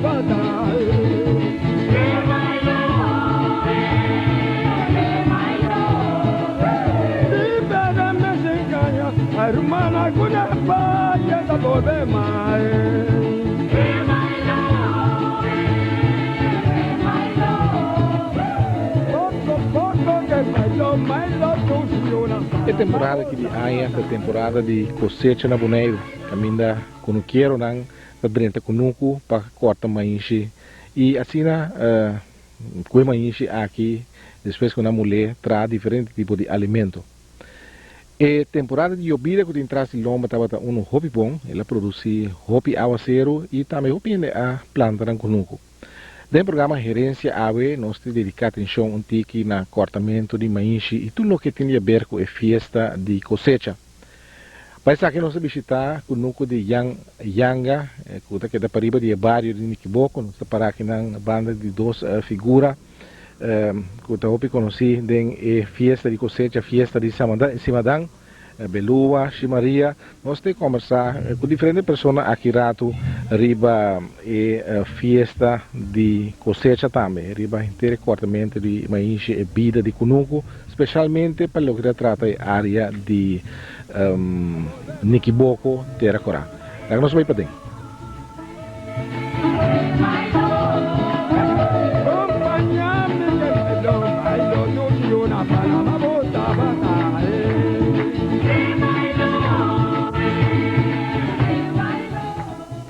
E temporada aki di aña ta temporada di kosecha na Boneiru, kaminda kunukeronan ta drenta kunuku pa kòrta maishi i asina ku e maishi aki despues ku nan mul'é traha diferente tipo di alimento. E temporada di yobida ku tin tras di lomba tabata unu hopi bon, el a produsí hopi awaseru i tambe hopi hende a planta nan kunuku. Den programa Herensia awe nos ta dediká atenshon un tiki na kòrtamentu di maishi i tur loke tin di aber ku e fiesta di kosecha. Pa esaki nos a bishitá kunuku di Jan Yanga ku ta keda pariba di e bario di Nikiboko. Nos ta pará akinan banda di dos figura. Ku ta hopi konosí den e fiesta di kosecha, fiesta di Simadan, Belua, Shi Maria. Nos ta kombersá ku diferente persona aki ratu riba e fiesta di kosecha tambe, riba henter e kòrtamentu di maishi, e bida di kunuku, speshalmente pa loke ta trata e área di Nikiboko, Tera Korá. Laga nos bai paden.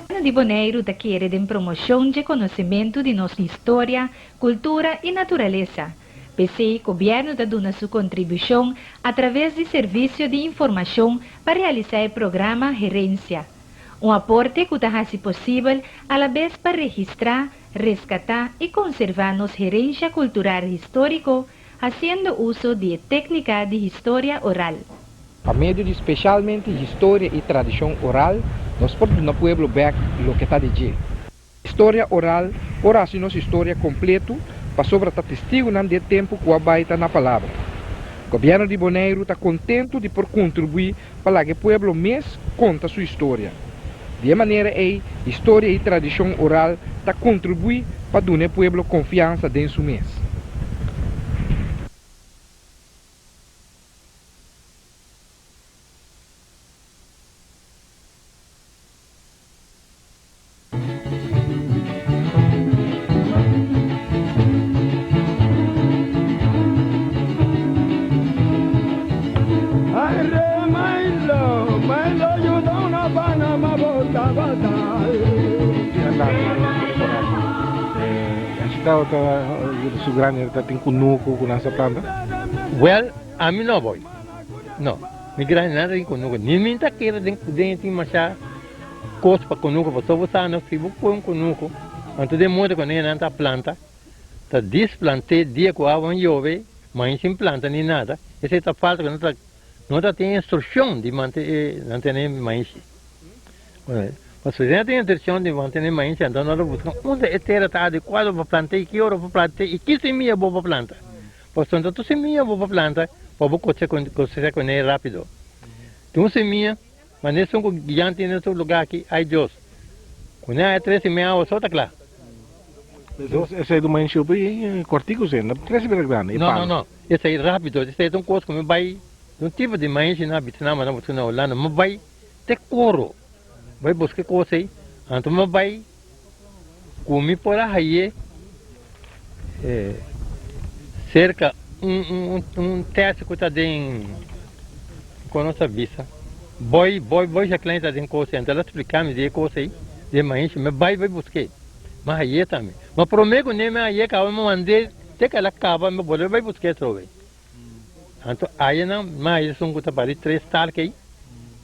Gobierno di Boneiru ta kere den promoshon dje konosementu di nos historia, kultura i naturalesa. P'esei Gobierno ta duna su kontribushon atraves di Servisio di Informashon pa realisá e programa Herensia. Un aporte ku ta hasi posibel alabes pa registrá, reskatá i konservá nos herensha kultural históriko hasiendo uso di e téknika di historia oral. Pa medio di speshalmente historia i tradishon oral nos por duna pueblo bèk loke ta di dje. Historia oral por hasi nos historia kompletu pasobra ta testigunan di e tempu ku a bai ta na palabra. Gobièrnu di Boneiru ta kontentu di por kontribuí pa laga e pueblo mes konta su historia. Di e manera ei historia i tradishon oral ta kontribuí pa duna e pueblo konfiansa den su mes. Su grandi ta tin kunuku ku nan sa planta? Well, ami no boy. No, mi grandi nan ta tin kunuku. Ni mi ta kere den den tin masha. Kos pa kunuku pasobra bo sa no si bo poi un kunuku anto den moda ku nan ta planta ta displant'é dia ku awa yobe maña sin planta ni nada esei ta falta ku no ta no ta tin instrukshon di mante e mantene maishi pasobra si nan tin instrukshon di mantene maishi anto nan ta buska unda e tera ta adekuado pa plant'é i ki ora pa plant'é i ki simia bo por planta pasobra no ta tur simia bo por planta pa bo kosecha kuné rápido tin un simia. Ma nesun ku dianti den su lugá aki, ai Dios, ku ne a e trese mi awa so ta kla. Esei ta un man shupi kortiku si, no trese bira grandi, e No, no, palo. no, esei rápido, esei ta un kos ku mi bai, un tipo di mainshi na Vietnam, na buska na Holanda, mi bai te koro, bai buska e kos ei, anto mi bai ku mi por a haye serka un un tèst ku ta den kon nos ta bisa boy boy boy Jacqueline ta den kos ei anto el a splika mi di e kos ei di e mainshi mi bai bai busk'é mi a haye tambe ma promé ku mi a haye kaba mi mand'é te ku el a kaba mi bolbe bai busk'é atrobe anto ayanan mi a haye esun ku ta pari tres talk ei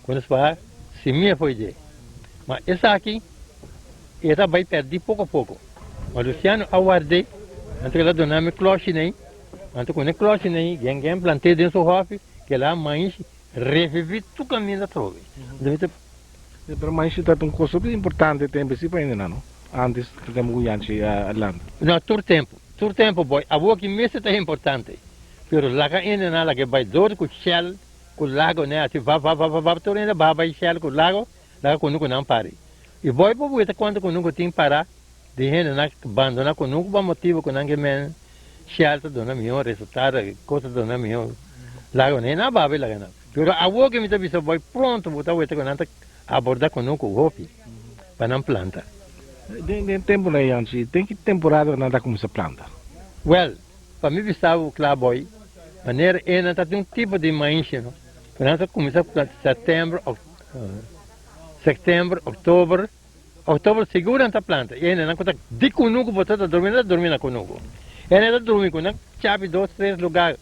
ku nos por simia fo'i dje ma esaki e ta bai pèrdí poko poko. Ma Luciano a ward'é, anto el a duna mi klòshi n'ei, anto ku e klòshi n'ei gen gen plant'é den su hòfi, ku el a maishi reviví tur kaminda atrobe. Anto mi ta. Pero maishi ta un kos hopi importante tempu si pa hende nan, no? Antes ku tempu ku Yanchi a lanta. No, tur tempu, tur tempu boy. Awoki mester ta importante, pero laga hende nan laga e bai dor ku shell ku lago n'e hasi vap vap vap vap tur hende baha bai shell ku lago laga kunu ku nan pari. I boy por weta kuantu kunu ku tin para. Di hende nan bandona kunuku pa motibu ku nan ke men Shell ta duna mihó resultado, kos ta duna mihó laga nan a babia laga nan. Pero awor ke mi ta bisa boy pronto bo ta weta ku nan ta aborda kunuku hopi pa nan planta. Den tempunan Yanchi, den ki temporada nan ta kuminsá planta? Wèl, pa mi bisa bo kla boy, manera e nan ta tin un tipo di mainshi no, ku nan ta kuminsá planta sètèmber, sètèmber, òktober. Oktober sigur nan ta planta i hendenan ku ta di kunuku bo ta ta drumi nan ta drumi na kunuku. Hende ta drumi ku nan chapi dos tres lugar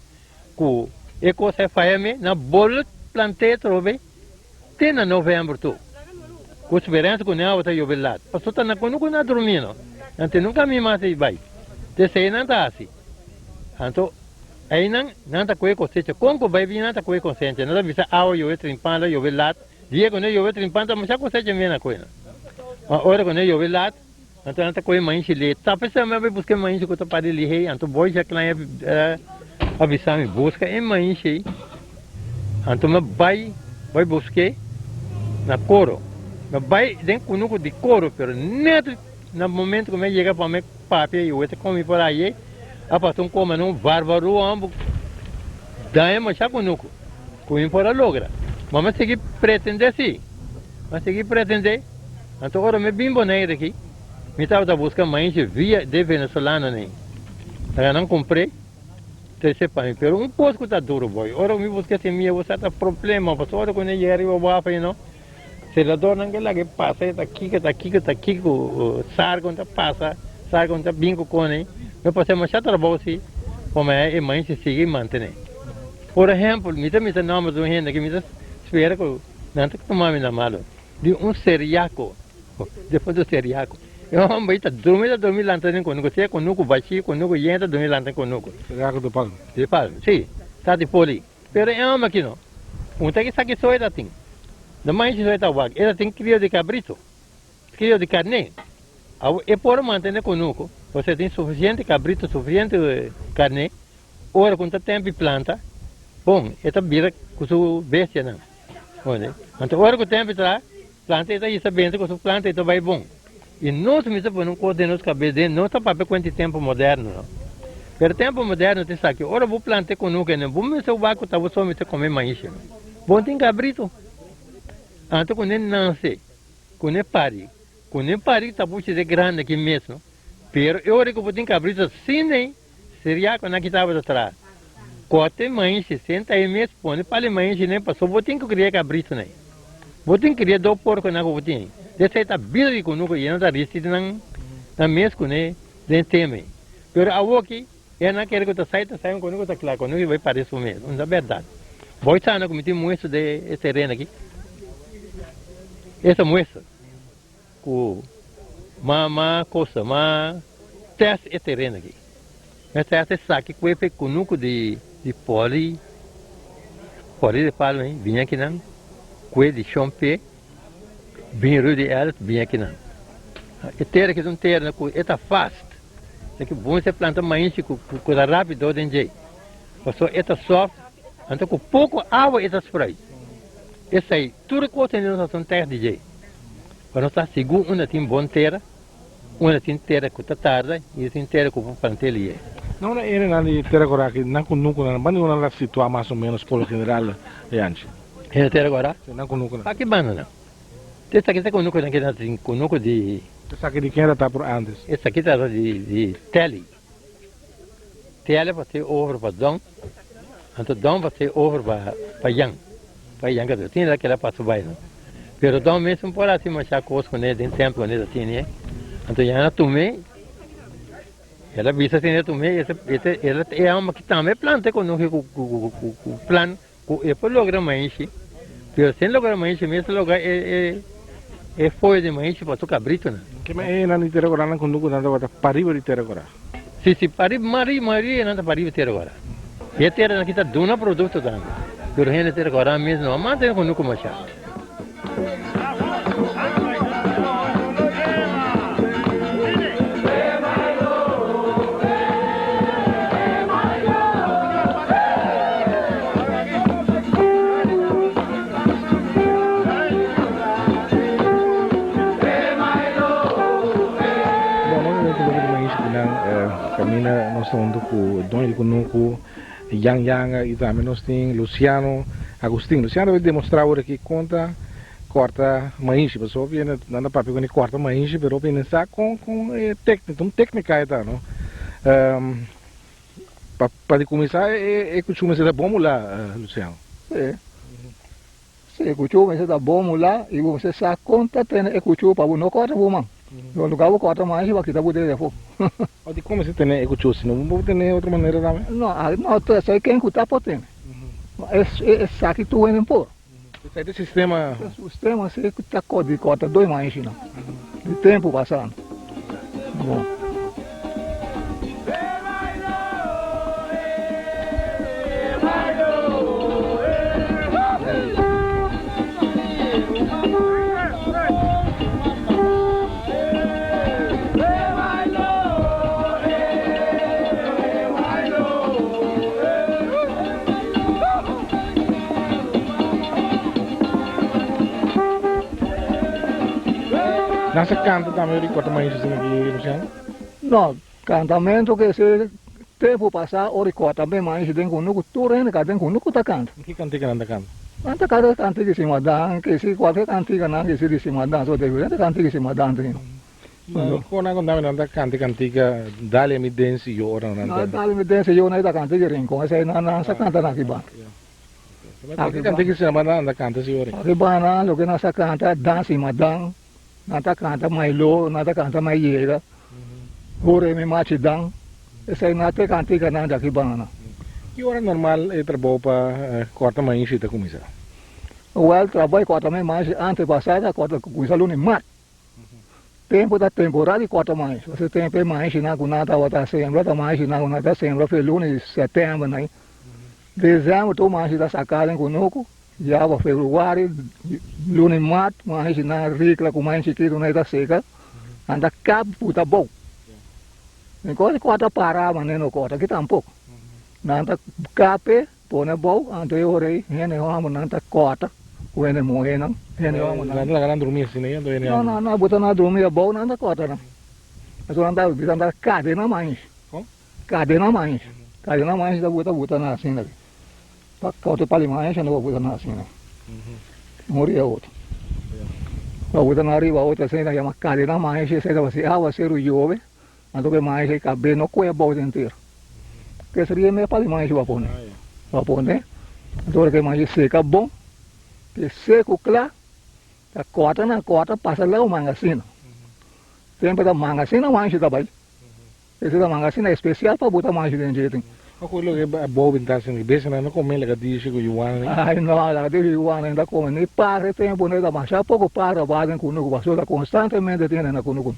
ku e kos a faya me nan bolo plant'é atrobe te na november tur ku speransa ku nan awa ta yobe lat pasobra ta na kunuku nan a drumi no nan tin nunka mi mas di bai te esei nan ta hasi anto einan nan ta kohe kosecha kon ku bai bin nan ta kohe kosecha nan ta bisa awa yobe trimpan la yobe lat. Dia ku no yobe trimpan ta masha kosecha mena koe nan. Ma ora ku no yobe lat, anto nan ta kohe mainshi lihe. Ta p'esei mi a bai buska e mainshi ku ta pari lihe ei, anto boy Jacqueline a bisa mi, Buska e mainshi ei. Anto mi a bai, bai busk'é na koro. Mi a bai den kunuku di koro, pero net na momento ku mi a yega pa mi papia i weta kon mi por haye, a pasa un koma nan un barbaru homber daña masha kunuku. Ku mi por a logra. Ma mi a sigui pretendé sí. Mi a sigui pretendé. Anto ora mi bin Bonaire aki, mi tabata buska mainshi via de venezolanonan. Laga nan kumpr'é, trese pa mi. Pero un kos ku ta duru boy, ora mi buska semia bo sa ta problema, pasobra ora ku nan yega riba wafa you know, seladornan ke laga e pasa e ta kiko, ta kiko, ta kiko, sargon ta pasa, sargon ta bin ku kone. Mi a pasa masha trabou sí pa mi e mainshi sigui mantené. Por ehempel, mi ta misa nomber di un hende ki mi ta spera ku nan ta tuma mi na malo, di un seriaco, defunto seriaco. E homber ei ta drumi, ta drumi lanta den kunuku, sea kunuku bashí, kunuku yen, ta drumi lanta den kunuku. Seriaco de Palma. De Palma, si, ta di poli. Pero e homber aki no, un ta esaki so e ta tin. No manchi so e ta wak, e ta tin krio di kabrito. Krio di karné. Awo e por mantene kunuku, pasobra tin sufisiente kabrito, sufisiente karné. Ora ku ta tempu di planta, bon, e ta bira ku su bestianan. Oye, anto ora ku tempu tra, planta e ta hisa benta ku su planta e ta bai bon. I nos mester pone un kos den nos kabes, den nos ta papia kuenta di tempu moderno, no. Pero tempu moderno ta esaki, ora bo planta e kunuku enen, bo mester wak ku ta bo so mester kome maishi, no. Bo no tin kabrito. Anto ku ne nase, ku ne pari, ku ne pari ta pushi de grandi aki mes, no. Pero e ora ku bo tin kabrito asina, Seria ku nan ki tabata traha. Kote mainshi senta ei mes pone pali mainshi nen paso bo tin ku kria kabritu nei. Bo tin kria do porko nan ku bo tin. Desei ta bira di kunuku i nan ta risti nan nan mes kuné den tema ei. Pero awoki e nan kere ku ta sai ta sai un kunuku ta kla kunuku i bai pari su mes. Un ta bèrdat. Bo sana ku mi tin muestra de e tereno aki. Esta muestra. Ku ma ma kosa ma test e tereno aki. Mester hasi esaki ku e kunuku di di poli poli di palma ei bini akinan ku e di shon pe bin riu di Ellis bini akinan. E tera aki ta un tereno ku e ta fast e ki bon si e planta mainshi ku ku ta rapido den djei pasobra e ta soft anto ku poko awa e ta spruit. Esei tur kos ei nos hasi un test di djei. Pa nos ta sigur unda tin bon tera, unda tin tera ku ta tarda i tin tera ku por plant'é lié. Na unda erenan di Tera Korá ki nan kunukunan, banda nan la situá mas o ménos por lo general, Yanchi? Hende Tera Korá? Si, nan kunukunan. Pa ki banda nan? Esaki ta kunukunan ki nan tin kunuku di. Esaki di ken ta por ántes? Esaki ta di Telly. Tele pa ser over pa Don, anto Don pa ser over pa pa Jan, pa Jan ka tin la kila paso bai no. Pero Don mesmo por hasi masha kos kuné den tempo kuné ta tini, anto Jan a tum'é, el a bisa asina el a tum'é, e e el e hòmber ki tambe planta ku ku ku ku ku plan Ku e por logra maishi, pero sin logra maishi mes logra e e e foyo di maishi pa su kabritonan. Ke men e nan di Tera Korá nan kundu ku nan tabata pariba di Tera Korá? Si, si, pariba, maria, maria nan ta pariba Tera Korá. E teranan ki ta duna produkto tambe, pero hende Tera Korá mes no a mantene kundu ku masha. Bon, Kaminda nos ta huntu ku doño di kunuku Jan Janga i tambe nos tin Luciano Agustin. Luciano ta demostrá awor aki kon ta kòrta maishi pasobra hopi hende nan ta papia ku e kòrta maishi pero hopi hende sa kon kon e téknika un téknika e ta no. Pa pa di kuminsá e kuchú mester ta bon mulá Luciano. Sí. Sí, e kuchú mester ta bon mulá i bo mester sa kon ta tene e kuchú pa bo no kòrta bo man. Lo lugá bo kòrta man bo a kita bo dede afó. O dikon mester tene e kuchú si no bo por tene otro manera tambe? No, no, esei ken ku ta por tene. Esaki tur hende por. Esei ta e sistema. E sistema si ku ta di kòrta doi man esei di tempu pasá. Bon. Nan sa canta tambe ori corta maishi asina aki, Luciano? No, cantamento ke se tempo pasa ori corta be maishi den kunuku, tur hende ka den kunuku ta canta. Ki cantica nan ta canta? Nan ta canta cantica di Simadan, ke si cualkier cantica nan ke si di Simadan, so diferente cantica di Simadan tin. Kon nan konta mi nan ta kanta e kantika Dale mi densi yo ora nan ta. Dale mi densi yo nan ta kanta di Rincon esei nan nan sa kanta na aki banda. Aki kantika si nan ta kanta si ora. Aki banda loke nan sa kanta Dansi Madan, nan ta kanta Mailo, nan ta kanta Mayega, Hore mi machi dan, esei nan ta e kantika nan di aki banda. Ki ora normal e trabou pa kòrta maishi ta kuminsá? Wèl trabou di kòrta maishi antes pasada kòrta kuminsá luna di mart. Tempu ta temporada di kòrta mais. Pasobra tempu e maishinan ku nan tabata sembra ta maishinan ku nan ta sembra fe luna di sètèmber nan. Desèmber tur maishi ta saká den kunuku, ya pa februari, luna di mart maishinan rikla ku maishi chikitu nan ta seka, nan ta kap puta bou. Mi kos di kòrta para manera no kòrta aki tampoko. Nan ta kap e. Pone bou, anto e ora ei hende hòmbernan ta kòrta ku hende muhénan. Hende hòmbernan. Nan ta laga nan drumi asina ei, anto hende hòmber. No, no, no, bo ta nan drumi abou, nan ta kòrta nan. Pasobra nan ta bisa nan ta kadena mais. Kon? Kadena mais. Kadena mais ta buta buta nan asina aki. Pa kòrta pali mais nan ta buta nan asina. Un riba otro. Pa buta nan riba otro asina yama kadena mais, esei ta si awaseru yobe. Anto ke maishi e kabe no kue abou denter. Ke seria me pa di maishi bo a pone. Bo a pone, anto ora ke maishi seka bon, ke seku kla, ta kòrta nan kòrta pasa leu mangasina. Tempu ta mangasina maishi ta bai. Ese ta mangasina espesial pa buta maishi den dje tin. Ma ku loke abou bin ta haciendo? Bes nan no come lagadishi ku yuana ni? Ai no, lagadishi ku yuana nan ta come ni para e tempu nan ta masha poko para baden kunuku pasobra konstantemente tin hende na kunuku.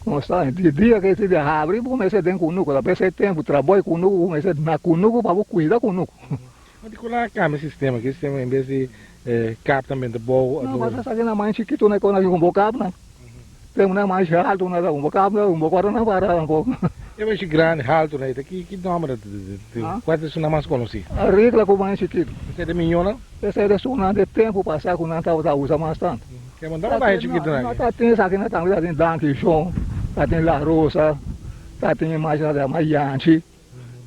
Constante, di dia ke si di habri bo mester den kunuku, ta p'esei tempu trabou kunuku bo mester na kunuku pa bo kuida kunuku. Ma di kula a kambia sistema, ki sistema en bes di kap tambe ta bou. No, pasobra esaki nan mas chikitu nan kona ku bo kap nan. Tempu nan mas haltu nan ta ku bo kap nan ku bo kòrda nan para tampoco. E mas grandi haltu nan ta ki ki nòmber ta kual ta esun nan mas konosí? Regla ku mas chikitu. Esei ta miñonan? Esei ta esun nan di tempu pasá ku nan tabata usa mas tantu. Ke bo tabata haña chikitu nan aki? Ta tin esaki nan tambe, ta tin Danki Shon, ta tin La Rosa, ta tin mas nan ta yama Yanchi,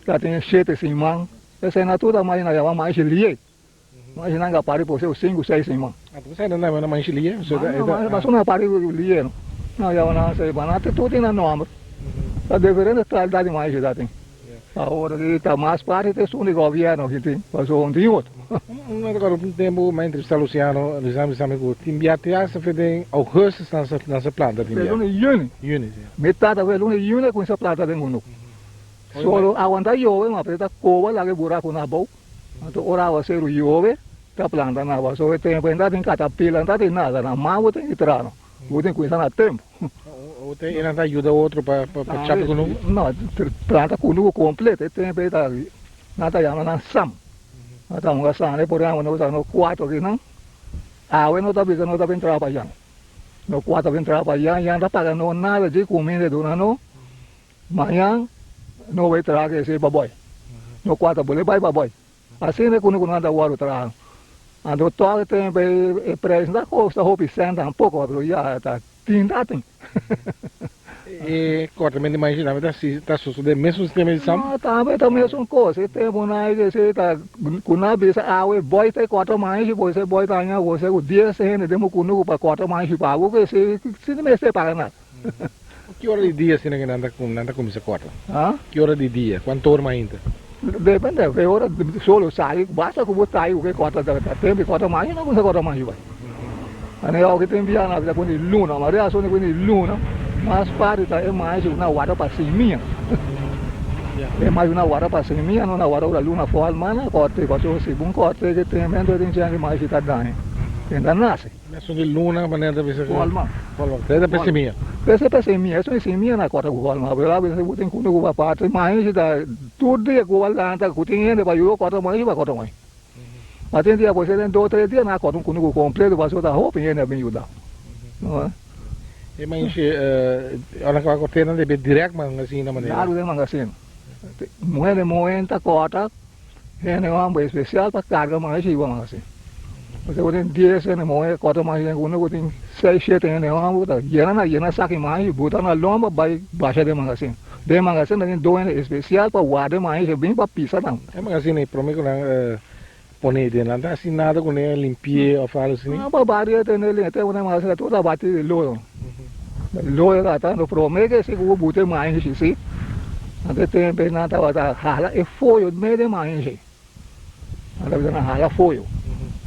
ta tin Shete Siman. Esei nan tur ta mas nan yama Maishi Lie. Maishi nan ka pari por seu sinku, seis siman. Ah, ta esei nan yama Maishi Lie? Pasobra nan pari lie no. Nan yama nan esei, ma nan tur tin nan nomber. Ta diferente kalidat di maishi ta tin. Awor aki ta mas parti ta esun di gobierno ki tin, pasobra un tin otro. Un a recorda un tempo mi a entrevista Luciano, Luciano a bisa mi cu tin bia te hasta fe den augustus nan sa nan sa planta tin bia. Luna di juni. Juni, si. Mi tata fe luna di juni a cuminsa planta den Gunuk. Solo aguanta yobe ma ta coba laga e buraco na abou, anto ora awaceru yobe ta planta na abou. So e tempo ainda tin catapila, ainda tin nada, na man bo tin ki traha no. Bo tin cuminsa na tempo. O te e nan ta yuda otro pa pa chapa kunuku? No, planta kunuku kompleto e tempu ei ta nan ta yama nan sam. Nan ta hunga sane por ehempel nos ta no kuater aki nan awe no ta bisa no ta bin traha pa ayan. No kuater bin traha pa ayan, yan ta paga no nada dje kuminda e duna no. Mañan no bai traha ke esei pa boi. No kuater bole bai pa boi. Asina e kunuku nan ta wòrdu traha. Anto tòg e tempu ei e preis no ta kosta hopi sènt tampoko, pero ya ta tin ta tin. E kòrtament di maishi tambe ta si ta sosodé mesun sistema di sam? No, tambe ta mesun kos. E tempunan ei ke si ta ku nan bisa awe bòi ta e kòrta maishi bo esei bòi ta haña bo esei ku dies hende den bo kunuku pa kòrta maishi pa bo ke si si no mester paga nada. Ki ora di dia asina ke nan ta nan ta kuminsá kòrta? Ki ora di dia? Kuantu ora mainta? Depende ke ora solo sali basta ku bo ta ku ke kòrta ta tempu di kòrta maishi nan kuminsá kòrta maishi bai. Ane awo ke tin bia nan ta pone luna ma reason di pone luna mas parti ta e maishi ku nan warda pa simia. E maishi ku nan warda pa simia no nan warda ora luna forma nan kòrt'e pasobra si bo kòrt'e ke tempu tin chèn di maishi ta daña e ta nase. Mesun di luna manera ta bisa. Holma. Holma. Te ta pe simia. Pese pe simia. Esun di simia na kòrta ku holma. Pero a bisa bo tin kunda ku papá. Maishi ta tur dia ku a lanta ku tin hende pa yuda kòrta maishi pa kòrta maishi. Ma tin dia bo den dos tres dia nan a kòrta un kunda ku kompleto pasobra ta hopi hende a bin yuda. E maishi ora ku a kòrt'e nan debe dirèkt mangasina manera. Largu den mangasina. Muhé muhé ta kòrta. Hende homber especial pa carga maishi iba masi. Pasobra bo tin dies hende muhe, cuatro maishi den uno bo tin seis shete hende homber ta yena na yena saki maishi buta na lomba bay basha den magasin. Den magasin ta tin dos hende especial pa warda e maishi bin pa pisa nan. E magasin ei prome cu nan pone den nan ta haci nada cu ne limpi'e of algo asina? No pa baria tene limpia te una magasin ta tur ta bati di lodo. Lodo ta tanto prome ke si ku bo buta e maishi si anto e tempo ei nan tabata hala e foyo mei den maishi nan tabata nan hala foyo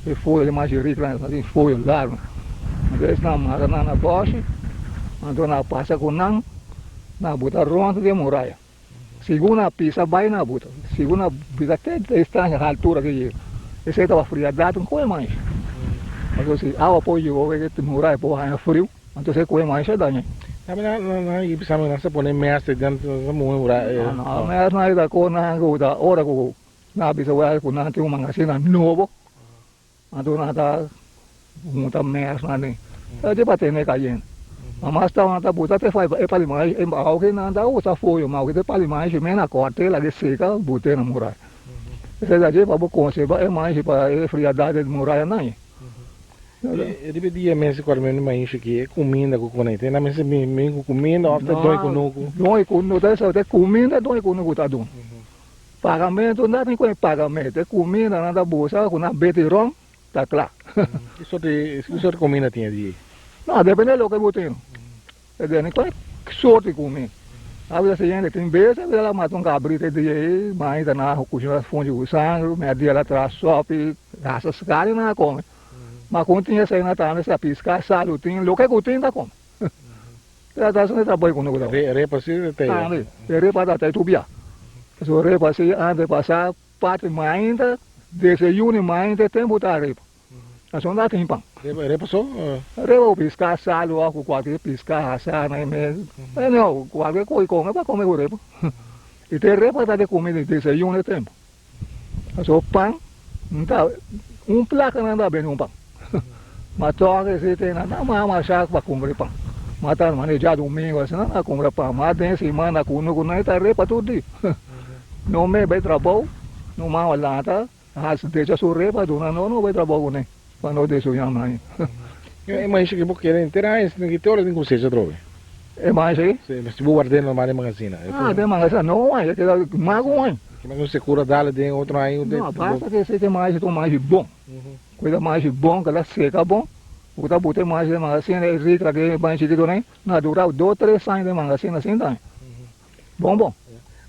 e foyo di maishi rik nan tin foyo largo anto es nan mara nan na boshi anto nan pasa ku nan nan buta rond di e muraya segun nan pisa bai nan buta segun nan pisa te distancia altura ke yega esei tabata friadat un koe maishi anto si awa por yobe e muraya por haña friu. Anto se koe masha daña. Tambe nan nan nan i bisa mi nan sa pone mes te den sa muhe ura e. No no mes nan ta ko nan ku ta ora ku nan bisa wèl ku nan tin un mangasina nobo anto nan ta hunta mes nan den ta di pa tene kayente ma mas tau nan ta buta te fai e pali e aoke nan ta usa foyo ma aoke te pali maishi men a kòrte laga e seka bute na muraya esei ta dje pa bo konserba e maishi pa e friadat di muraya nan. Riba e dia mes ku armé mi mainshi ki e kuminda ku kone te na mester bin ku kuminda òf ta doi kunuku? Doi kunuku ta esa te kuminda doi kunuku ta dun. Pagamentu nada tin kone pagamentu e kuminda nan ta busa ku nan beti ròn ta kla. Ki sorti ki sorti kuminda tin e dia? No depende loke bo tin. E dia ni kone sorti kuminda. Abia siguiente tin bes abia la mata un kabrita e dia ei mainta nan a kushina funchi ku sangre media la traha sopi gasta skari nan a kome. Ma kon tin esei na tambe sa pisca salu tin loke ku tin ta kome. Ta ta asina trabou ku no ku ta. Repa si ta tei. Tambe e repa ta tei tur bia. Pasobra repa si antes pasa parti mainta desayuno mainta e tempu ta repa. Pasobra no ta tin pan. Repa so? Repa ku pisca salu of ku kualke pisca hasa na e mes. No kualke kos kome pa kome ku repa. I te repa ta di kome di desayuno e tempu. Pasobra pan no ta un plaka nan ta bende un pan ma tòg esei te nan ta mas masha pa kumpra e pan ma ta mane djadumingu asina nan a kumpra pan ma den simana ku no ku nan e ta repa tur dia no me bai trabou no mama lanta hasi decha su repa duna no no bai trabou kuné pa no desuñá mai. E maishi ku bo kere henter aña si tin ki te ora tin kosecha atrobe? E maishi aki? Si, si bo ward'é normal den mangasina. Ah, den mangasina no un aña, e keda mas ku un aña. Kima ku sekura dal den otro aña. No, basta ku esei ta e maishi ta un maishi bon. Ku e ta maishi bon, ku el a seka bon, bo ta buta e maishi den mangasina, e rikla ku e maishi chikitu nei, na dura dos, tres aña den mangasina sin daño. Bon bon.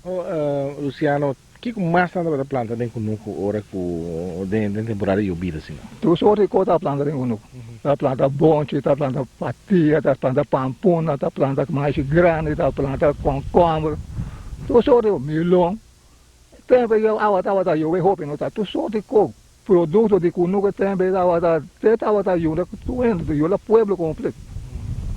Oh, Luciano, kiko mas nan tabata planta den kunuku ora ku den den temporada di yobida asina? Tur sorti di kos ta planta den kunuku. Ta planta bonchi, ta planta patia, ta planta pampuna, ta planta maishi grandi, ta planta kònkòmber, tur sorti di milon. Tempu e awa tabata yobe hopi no ta tur sorti di kos, produkto di kunuku e tempu ei tabata te tabata yuda tur hende, yuda pueblo kompleto.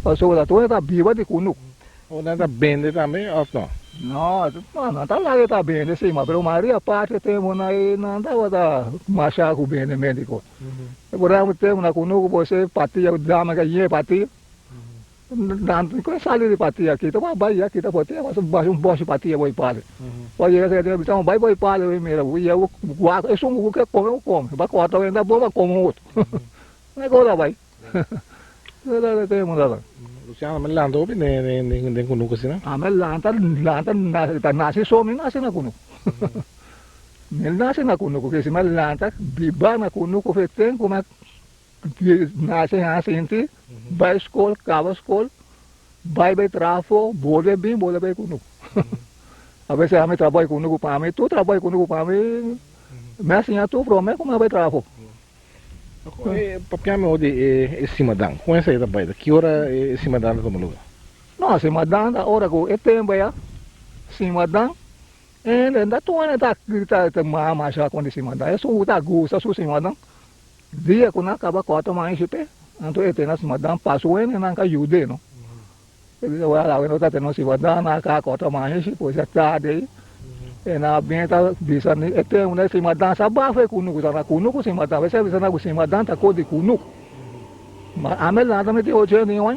Pasobra tur hende ta biba di kunuku. O nan ta bende tambe of no? No, nan ta laga ta bende si, ma pero mayoria parti tempu nan ei nan tabata masha ku bende mediko. Por ehempel tempu na kunuku bo se patia ku dama ka ye patia, nan ku sali di patia kita bo bai ya kita patia pasobra basha un boshi patia bo e pali. Bo yega serka di bisa bai bo e pali bo mira bo ye bo wak esun ku bo ke kome bo kome, bo kòrta bo enta bo ba kome otro. Nan e kos a bai. Te mundada. Luciano, mi lanta hopi den den den kunuku asina? Ah, mi lanta lanta ta nasi so mi nasi na kunuku. Mi nasi na kunuku, kesi mi lanta biba na kunuku fe ten ku mi nasi ha sinti bai skol, kaba skol, bai bai trafo, bolbe bin bolbe bai kunuku. A veces ami trabou kunuku pa mi, tur trabou kunuku pa mi, mi a siña tur prome ku mi a bai trafo. Papia mi odi e simadan, kon esei ta bai? Ta ki ora e simadan ta tuma luga? No, simadan ta ora ku e tempu ya, simadan, e ta tur hende ta ta maha masha kon di simadan, esun ku ta gusta su simadan, dia ku nan kaba kòrta maishi p'e, anto e tene simadan pa su hende nan ka yud'é no. E bisa wèl awe no ta tene simadan, nan a kaba kòrta maishi, pues e tardi ei. E na bin ta bisa mi e ten una simadan sa bafo e kunuku ta na kunuku simadan a bisa na ku simadan ta kos di kunuku ma ami lanta mi tin 81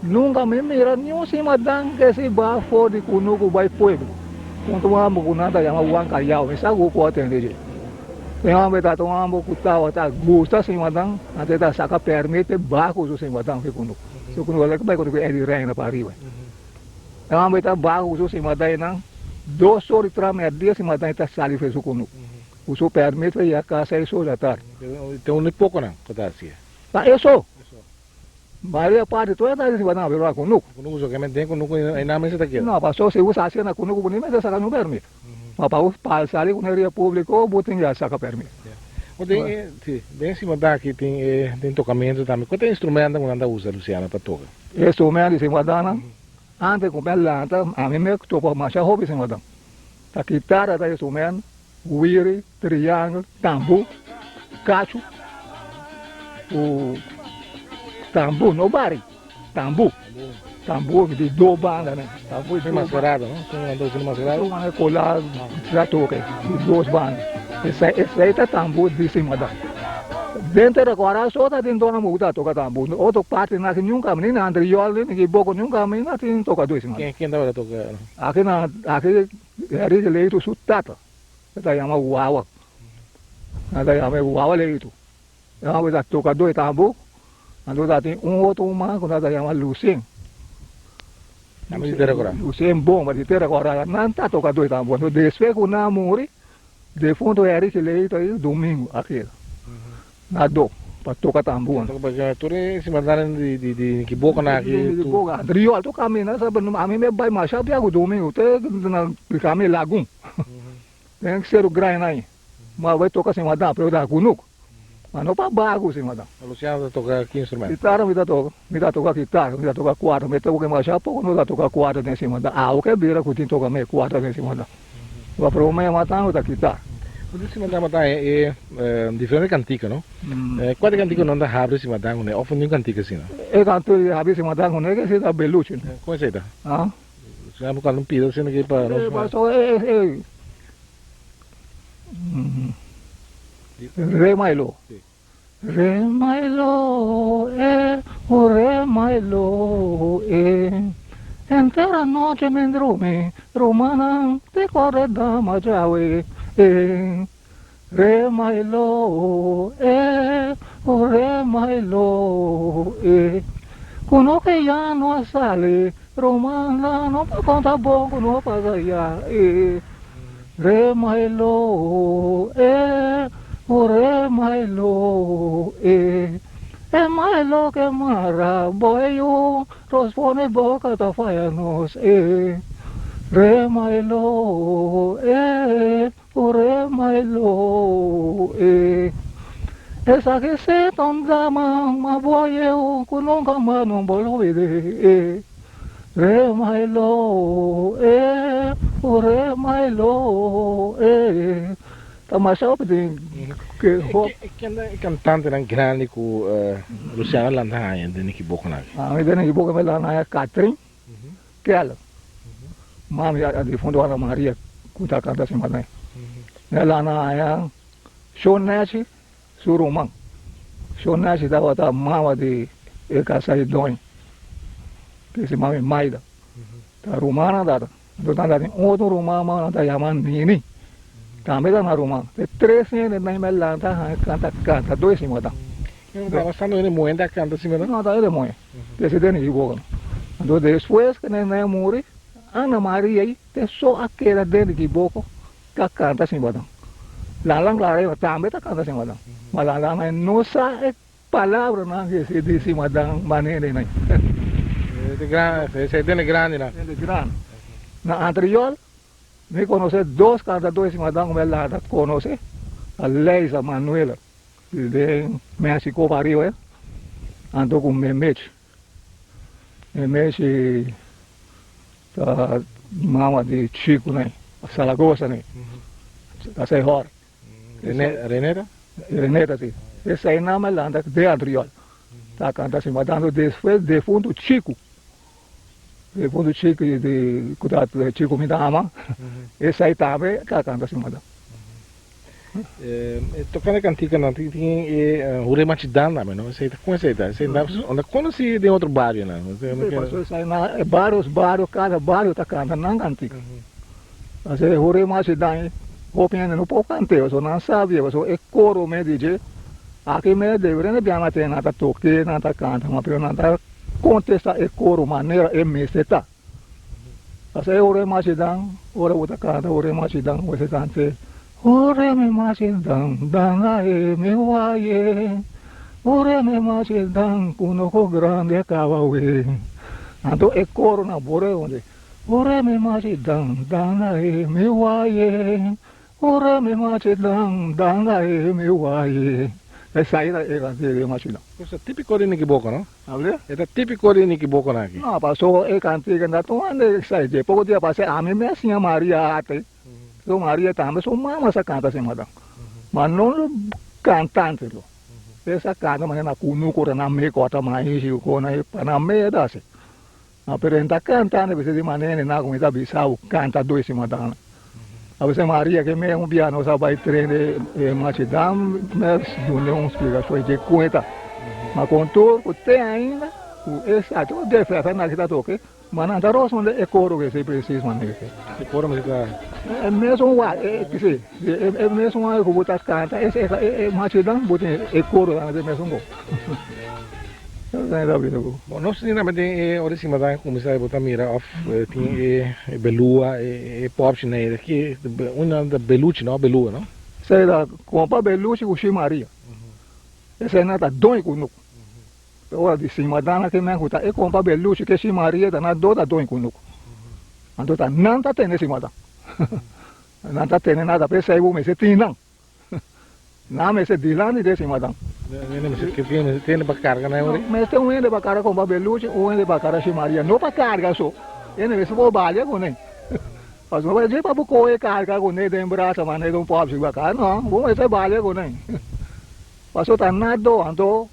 nunka mi mira niun simadan ke si bafo di kunuku bai pueblo un ta un homber ku nan ta yama Juan Callao mi sa ku ku a tende dje e homber ta un homber ku tabata gusta simadan anto e ta saka permit pa e baha ku su simadan fi kunuku su kunuku bai ku Eddie Reina pa ariba. E homber ta baho ku su simadainan, dos or di tra merdia simadai ta sali for su kunuku. Ku su permit pa yega kas seis or di atardi. Te un di pokonan ku ta hasié. Ta eso. Mayoria parti tur e ta hasi simadan pero na kunuku. Kunuku so kemen den kunuku einan mester ta keda. No, paso si bo sa hasié na kunuku bo ni mester saka niun permit. Ma pa bo sali ku un ria publiko bo tin ya saka permit. Bo den e si den e simadan aki tin e tin tokamentu tambe. Kua ta e instrumentonan ku nan ta usa Luciano pa toka? E instrument di simadannan Antes ku mi a lanta, ami me topa masha hopi simadan. Ta kitara ta instrument, wiri, triangel, tambu, kachu, ku tambu, no bari, tambu, tambu di do banda ne. Tambu di mascarado, no? Tin un anto mascarado? Un mane kola sa toke di dos banda. Esei, esei ta tambu di simadan. Den Tera Kora so ta tin dona mugu ta toka tambu. Otro parti na niun kaminda, ni na Andriol, ni Kiboko, niun kaminda tin tokadó simadan. Ken, ken tabata toka? Aki na, aki Henrique Leito su tata, e ta yama Wawa. Nan ta yama e Wawa Leito. E homber ta tokadó e tambu. Anto ta tin un otro man ku nan ta yama Lucien. Tambe di Tera Kora. Lucien Bomba di Tera Kora. Nan ta tokadó e tambu. Anto despues ku nan a muri, Defunto Eric Leito i Domingo a keda na do pa toka tambor. Tur e simandanan di di Nikiboka aki. Nikiboka, Rio Alto camina sa ami me bai masha bia ku Domingo te na cami Lagun den Seru Grandi nan ma bai toka simandan pero ta kunuk ma no pa bagu simandan. Luciano ta toka ki instrumento? Kitara mi ta toka, mi ta toka kitara, mi ta toka kuarta, mi toka masha poko no ta toka kuarta den simandan, awe ke bira ku tin toka me kuarta den simandan. Ba prome matan ku ta kita. Bo ta simandan matan e diferente kantika no? Kua di kantika nan ta habri simandan kuné òf niun kantika asina? E kantu di habri simandan kuné ke si ta beluchi. Kon esei ta? Si nan por kanta un pida asina ke pa nos. Paso e Re Mailo. Re Mailo e, o re Mailo e Entera noche mi drumi, rumannan te kore dama djawe e Re Mailo e, o re Mailo e Ku no ke ya no a sali, rumannan no por konta bon ku no pasa ya e. Re mailo e, o re mailo e, E mailo ke mara bo e yu, rospone bo ka ta faya nos e. Re mailo e, o re mailo e, Esaki si ta un dama, ma bo a yeu ku nunka mas no bo lo bide e. Re mailo e, o re mailo e, Ta masha hopi den ke hop. Ken ta e kantantenan grandi ku Luciano lanta haña den e kibokonan aki? Ami den e kibokonan mi lanta haña Katrin Keller, mami a difunto Ana Maria ku ta kanta simanai. Mi a lanta haña Shon Nechi Su ruman, Shon Nashi tabata mama di e casa di doño, ke si mami Maida. Ta rumannan tata. Anto nan tatin otro ruman mas nan ta yama Nini. Tambe ta nan ruman. E tres hende nan me lanta haña kanta kanta does siman. No ta bastante hende muhé ta kanta asina no? No ta hende muhé. Presidente di boka no. Anto despues ku nan a muri, Ana Maria ei te so a keda dentro di boko ta kanta simbadon. Lalan Clareva tambe ta kanta simbadon. Ma Lalan no sa e Palabranan ke se di sima dan manera nan. Esei den e grandinan. Den e grandi. Na anterior mi konosé dos kantadó di sima dan ku mi a lanta konosé, ta Leisa Manuela den Mexico pa ariba anto ku Memech. Memech ta mama di Chico nan, Zaragoza nan, ta sei hòr. Reneta? Reneta, si. Esei nan a lanta den Antriol. Ta kanta asina. Ma tanto despues defuntu Chiku, defuntu Chiku di ku ta Chiku mi ta ama, esei tambe ta kanta asina. Tokante kantikanan tin e Huré Machidan tambe no? Esei ta kon esei ta? Esei no konosí den otro barionan. Pasobra esei nan e barios bario kada bario ta kanta nan kantika. Asina e hore machi daña hopi hende no por kant'é pasobra nan sabia pasobra e koro me di dje aki me debe rende bia nan te nan ta tok'é nan ta kanta ma pero nan ta kontestá e koro manera e mester ta. Asina e hore machi dan ora bo ta kanta hore machi dan bo ta kant'é hore me machi dan dan ae me waye hore me machi dan ku no ko grandi a kaba we anto e koro nan bore onde. Ora mi machi dan dan ae mi waye Ora mi machi dan dan ae mi waye Esai ta e kantika di machi dan. Cosa típico di Nikiboko no? Able? E ta típico di Nikiboko nan aki. No, paso e kantika na tur hende esai dje poko dia pasa ami mes siña Maria ate. So Maria tambe su mama sa kanta asina dan. Ma no kantante lo. E sa kanta manera na kunuku ora nan mei kota maishi ku kona pa nan mei ta hasi. Ma pero e ta canta anda bisa di manera na cu mi ta bisa bo canta doy si madana. A bisa Maria ke me un bia nos a bay tren de e machidam mes dune un splicacion dje cuenta. Ma con tur cu te ainda cu esaki o de fefe na kita toke ma nan ta rosponde e coro ke si precies manera ke. E coro mester ta. E mesun wa e si e mesun wa cu bo ta canta e e machidam bo tin e coro tambe e mesun go. Bon, nos tin tambe den e ora di simadan kuminsá bo ta mira òf tin e belua, e pòpchi na e ki un nan ta beluchi no, belua no? Esei ta kompa beluchi ku Shi Maria. Esei nan ta doi ku nuk. E ora di simadan aki men ku ta e kompa beluchi ke Shi Maria ta nan do ta doi ku nuk. Anto ta nan ta tene simadan. Nan ta tene nada p'esei bo mester tin nan. Nan mester dilanti di e simadan. Hende mester ke tin hende pa karga nan ori? Mester un hende pa karga kompa Beluchi, un hende pa karga Shimaria. No pa karga so. Hende mester por balia kuné. Pasobra dje pa bo kohe karga kuné den brasa manera un pòpsi baka. No, bo mester balia kuné. Pasobra ta nado anto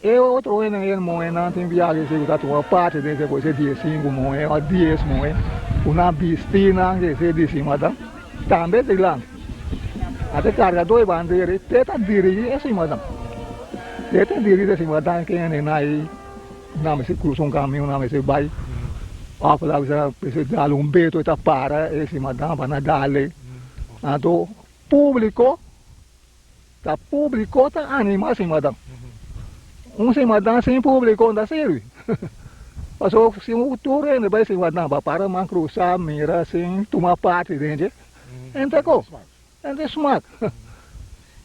e otro hendenan e muhénan tin biaha si ku ta tuma parti den esei por ser diesinku muhé òf dies muhé ku nan bisti nan esei di simadan tambe dilanti. Ate kargadó e bandera ei te ta dirigí e simadan. Te ta dirigí e simadan ken hendenan ei nan mester krusa un kaminda nan mester bai òf nan mester dal un beto e ta para e simadan pa nan dal ei. Anto públiko. Ta publico ta anima simadan. Un simadan sin publico no ta sirbi. Pasobra si un tur hende bai simadan pa para man crusa mira sin tuma parti den dje, hende ko, hende smak.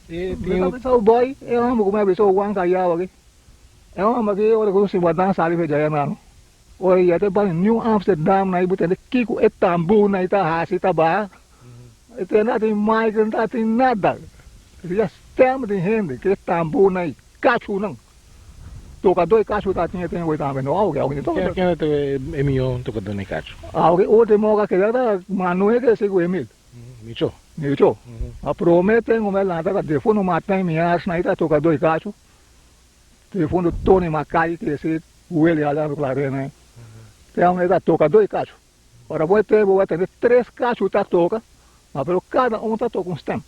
Mi ta bisa boy, e homber cu mi a bisa Juan Callao aki, e homber aki ora cu simadan sali fe djaya nano, ora ya ta bai New Amsterdam na bo tende kico e tambor na ta haci ta baha. E te na tin mic, no ta tin nada. Riba stem di hende ke tambunan i kachunan. Tokadó e kachu ta tin e tempu ei tambe no awe awe Ken ken ta e mihó tokadó na e kachu? Awe ultimo ka keda ta Manuel ke si ku Emil. Micho. Micho. Ma prome tengo me lanta ta defundo Martin Mias na i ta tokadó e kachu. Defundo Tony Mackay ke si Willy Alejandro Clarena. Te ame ta tokadó e kachu. Ora bo e te bo a tende tres kachu ta toka, ma pero kada un ta toka un stem.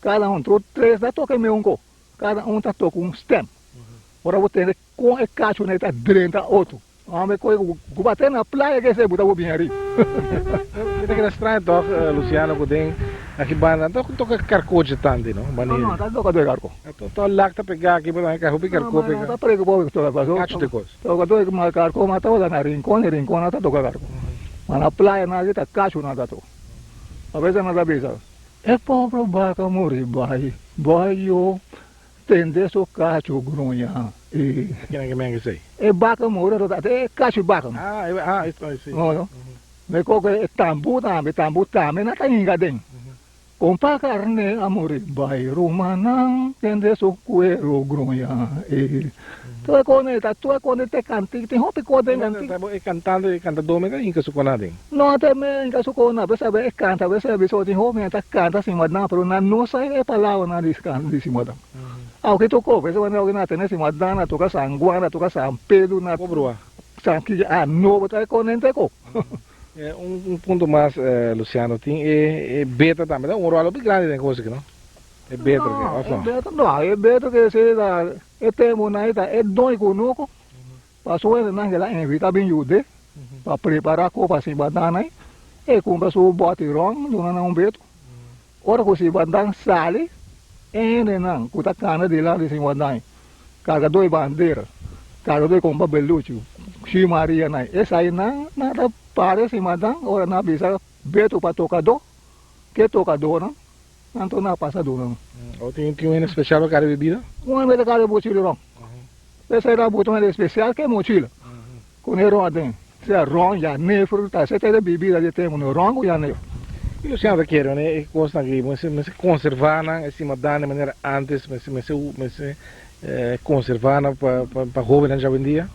Kada un, tur tres ta toka e meun ko, kada un ta toka un stem. Ora bo tende kon e kachunan ta drenta otro, homber koe ku ba te na playa ke esei bo ta bo bin ariba. Mi ta keda straño tòg Luciano ku den. Aki banda no ta toka karko dje tanti no, No, manera. no, ta toka dor karko. To lak ta pega aki bo ta hopi No, karko ma no pega. ta preocupa ku toka paso. Kachu te kos. Toka dor ma karko ma tabata na Rincon y Rincon no ta toka karko. Ma na playa nan aki ta kachu nan ta toka. A veces nan ta bisa, e pobre baka muri bai, bai yo tende su kachu gruña y. Kinan ke men esei? E baka muri ta e kachu baka. Ah, e ah, si. No, no. Me koke e tambu tambe, tambu tambe nan ta hinga den. Kompa karne a muri bai rumannan tende su kuero gruña e tur e kos ta tur e kos te kantik tin hopi kos den kantik. E kantante e kantadó me ta hinka su kona den. No te me hinka su kona a bes e kanta a bes e bisa tin hopi ta kanta simadan pero nan no sa e palabranan di di simadan. Aunke toko bes aunke nan tene simadan nan toka San Juan nan toka San Pedro nan San ki a no bo ta e konente ko. Un punto mas Luciano, tin e beta tambe ta un rol hopi grandi den cos aki no? E beta aki of no? E beta no, e beta ke si ta e temponan ta e doño kunuku pasobra esnan ke la invita bin yude pa prepara kopa sin banana e kumpra su boti ron duna nan un beto. Ora ku Sibandan sali, e hendenan ku ta kana dilanti di Sibandan, kargadó e bandera, kargadó e kompa beluchi, Shi Marianan, esainan nan ta para e Sibandan ora nan bisa Beto pa tokadó, ke tokadónan, anto nan a pasa duna nan. O tin un hende spesial pa kare bebida? Un hende ta kare mochila ron. Esei ta buta un hende spesial ke mochila ku ne ron aden. Sea ron, yanefer, ta esei ta e bebida di e tempu, no ron ku yanefer. I Luciano ta kere wanneer e kosnan aki mester mester konservá nan e simadan di manera antes mester mester mester konservá nan pa pa hóbennan djawendia?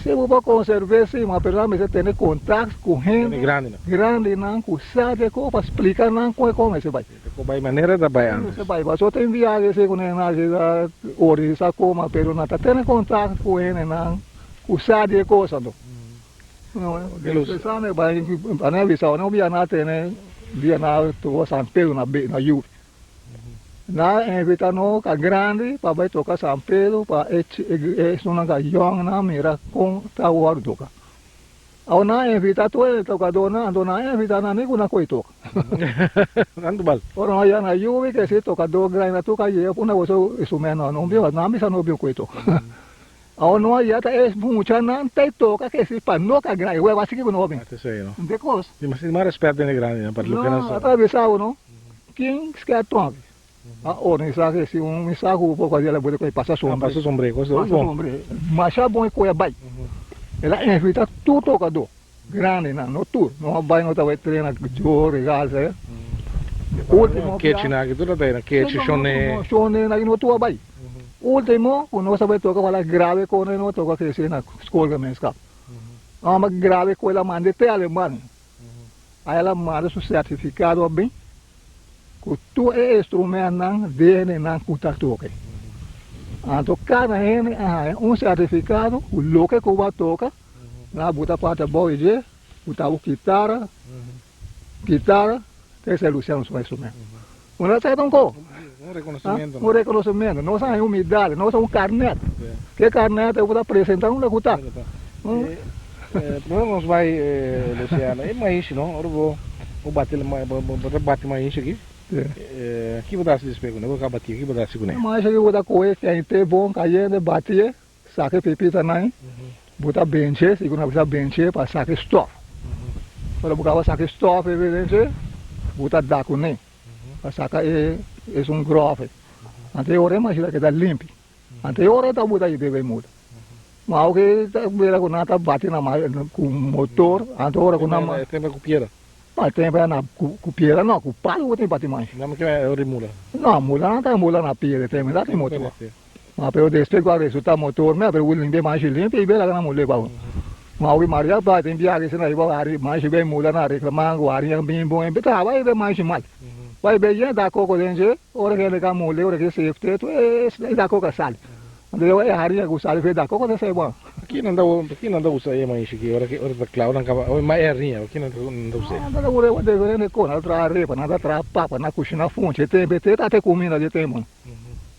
Si bo por konserv'é si, ma pero nan mester tene kontakt ku hende Hende grandinan. grandinan ku sa di e kos pa splika nan kon e kos mester bai. E kos bai manera ta bai antes. Mester bai, pasobra tin biahe si ku nan hasi ta organisá kos, ma pero nan ta tene kontakt ku hendenan ku sa di e kos anto. Despues bai pa nan bisa no bia na tene bia na toka San Pedro na na Yubi. Na invita no ka grandi pa bai toka San Pedro pa e esunnan ka yong nan mira kon ta wòrdu toka. Awor nan invita tur e tokadónan anto nan invita nan ni ku nan koe toka. Tantu bal. Ora nan yega na Yubi ke si tokadó grandi na tur ka yega punda boso instrumento nan no biba nan bisa no biba koe toka. Awor no a yata e muchanan ta e toka ke si pa no ka grandi web asiki ku no bin. Ata esei no. De kos. Di mas tin mas respet den e grandinan pa loke nan No, sa. ata bisa bo no. Kin sker tonki a organisa ke si un misa ku bo por a bota pasa sombre. Pasa sombre kos Pasa sombre. Masha bon e koe a bai. El a invita tur tokadó grandinan, no tur. No a bai no tabata trena Joe, Regal, sa. Ultimo Kechi nan aki tur ta bai nan kechi, shone. Shone nan aki no tur a bai. Ultimo ku nos a bai toka wala grave kone no toka krese na schoolgemeenschap. Amba grave ku el a manda te Alemania. Ahí el a manda su certificado a bin ku tur e instrumentnan denenan ku ta toka. Anto kada hende a haña un certificado ku loke ku bo a toka nan a buta parti abou di dje ku ta bo kitara. Guitarra, ta esei Luciano su instrumento. Una sa un ko. Un reconocimiento. Un reconocimiento. No sa un medalla, no sa un carnet. Ke carnet e por presenta unda ku ta. Primero nos bai Luciano, e maishi no, ora bo bo bati bo ta bati maishi aki. Ki bo ta hasi despues ku ne? Bo ka bati, ki bo ta hasi ku ne? Maishi aki bo ta kohe kente bon kayente batié. Saka e pipita nan, bo ta benche, segun nan bisa benche pa saka e stof. Ora bo kaba saka e stof e benche, bo ta da kuné pa saka e esun gròf ei. Anto e ora e mashina keda limpi. Anto e ora ta bo ta bebe muda. Ma awe ta mira ku nan ta bati na ku motor, anto ora ku nan. E tempo ku piedra? No, e tempo na ku piedra no, ku palu bo tin bati mas. Nan ke ora di mula? No, mula nan ta mula na piedra, e tempo nan ta tin motor. Ma pero despues cu a resulta motor mi a pero limpia manshi limpia y bela na mula igual. Ma hopi Maria pa tin biaha si na riba hari manshi bay mula na reclama cu hari a bin bon e traha bay manshi mal. Bay bay yen da coco den dje ora hende ka mula ora ke safety tur e da coco a sali. Anto e hari cu sali fe da coco ta sai bon. Ki nan ta ki nan ta usa e manshi ki ora ki ora ta cla ora nan caba ma e hariña ki nan ta usa. Nan ta usa diferente cos nan ta traha arepa nan ta traha papa nan ta cushina funchi e tempo e ta te cuminda di e tempo.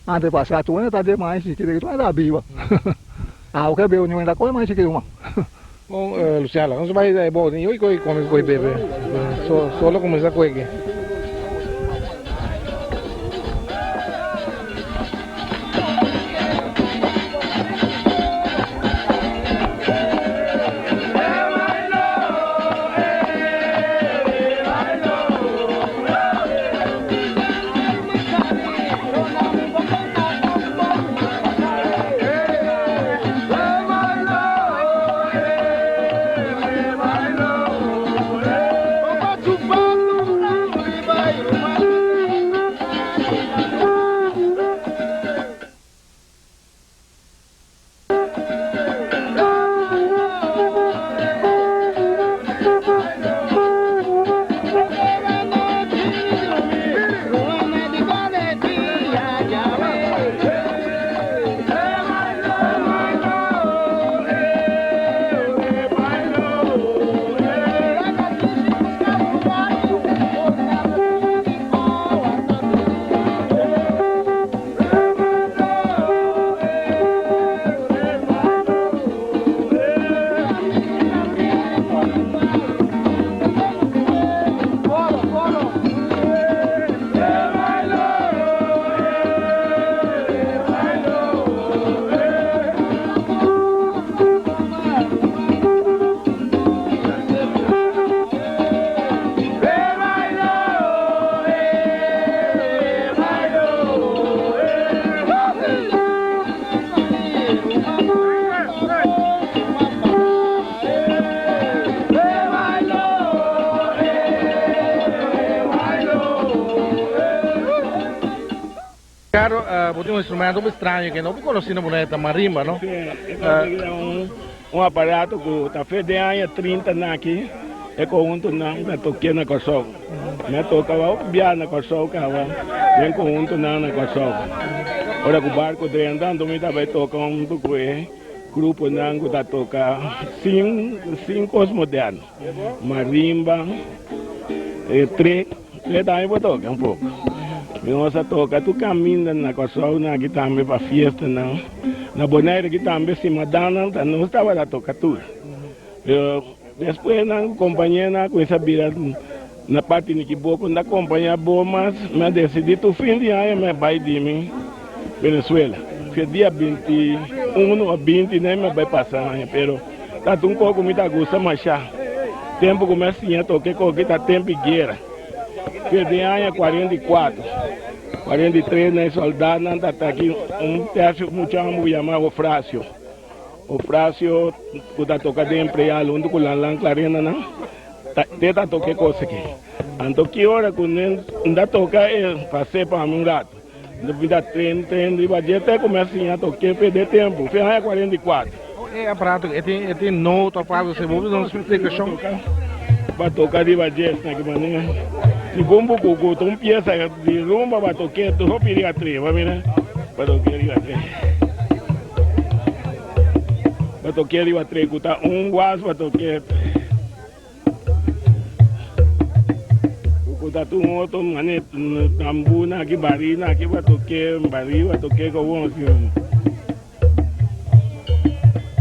Antepasado tur ta de mas chikito tur ta biba. Awe beu niun ta come mas chikito man. Bon Luciana nos bai e bote yo y come coy bebe. Solo cuminsa coy aki. Ricardo, bo tin un instrumento hopi straño ke no bo konosí na Bonaire, ta marimba, no? Sí, esaki ta un aparato ku ta fe den aña trinta na aki e konhuntonan ta toke na Kòrsou. Mi a toka hopi bia na Kòrsou kaba den konhuntonan na Kòrsou. Ora ku barko drenta anto mi ta bai toka huntu ku e gruponan ku ta toka sin kos moderno, marimba, tre. Tre tambe por toka un poko. Mi nos a toka tur kaminda na Kòrsou nan aki tambe pa fiestanan. Na Bonaire aki tambe simadannan ta nos tabata toka tur. Pero despues nan kompañenan a kuminsá bira na parti Nikiboko no ta kompañá bo mas. Mi a desidí tur fin di aña mi a bai di mi Venezuela. Fe dia 21 o 20 mi a bai pasa aña pero ta un kos ku mi ta gusta mashá. Tempu ku mi a siña toke koki ta tempu di guera. Fe den aña 44, 43 na e soldatnan ta taki un tersio mucha homber ku yama Ofracio. Ofracio ku ta toka den Preal huntu ku Lanlan Clarenda nan ta te ta toka e kos aki. Anto ki ora ku nan ta toka e pas'é pa mi un ratu. Mi ta tren tren riba dje te ku mi a siña toke fe de tempu, fe aña 44. E aparato e tin e tin nota of algo así, bo por duna un splikashon? Pa toka riba dje esaki ki manera segun bo ku ku ta un piesa di rumba pa toke hopi riba tre, bo mira pa toke riba tre. Pa toke riba tre ku ta un was pa toke. Ku ta tur un otro mane tambu na aki bari na aki pa toke bari pa toke kowon si.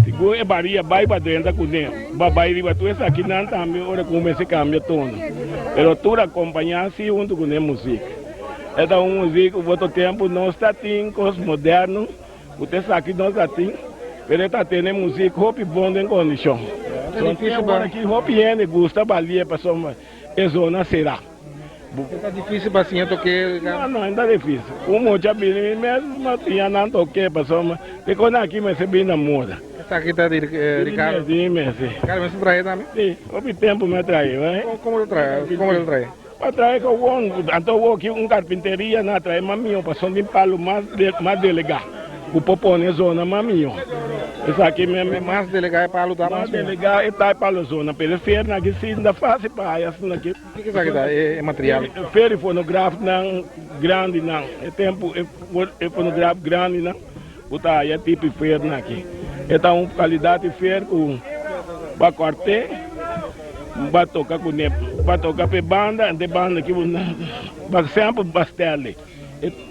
Sigur e bari a bai pa drenta kuné ba bai riba tur esakinan tambe ora ku mester kambia tono pero tur akompañá si huntu kuné muzik. E ta un muzik ku otro tempu nos ta tin kos moderno. Ku ta esaki nos a tin, pero e ta tene muzik hopi bon den kondishon. Son awor aki hopi hende gusta balia pasobra e zona será. E ta difisil pa siña toke, Ricardo? No, no ta difisil. Un mucha bini mi mes a siña nan toke pasobra te kon aki mester bini na moda. Esaki ta di Ricardo? Di mi mes, si. Ricardo mester trahe tambe? Si, hopi tempu mi a trahe. Komo ta trahe? Komo ta trahe? Pa trae kowon, anto awor ki un karpinteria nan a trae mas mihó pasobra tin palu mas mas delegá ku por pone zona mas mihó. Esaki mi mi. Mas delegá e palu ta mas mihó. Mas delegá e ta e palu zona, pero e fernan aki si ta fásil pa haya asina aki. Kiko esaki ta e material? E fer i fonografnan grandinan, e tempu e fonograf grandinan ku ta haya tipo e fernan aki. E ta un kalidat di fer ku pa kòrt'é. Ba toka ku ne ba toka p'e banda ante banda ki bo pa semper ba stèl'e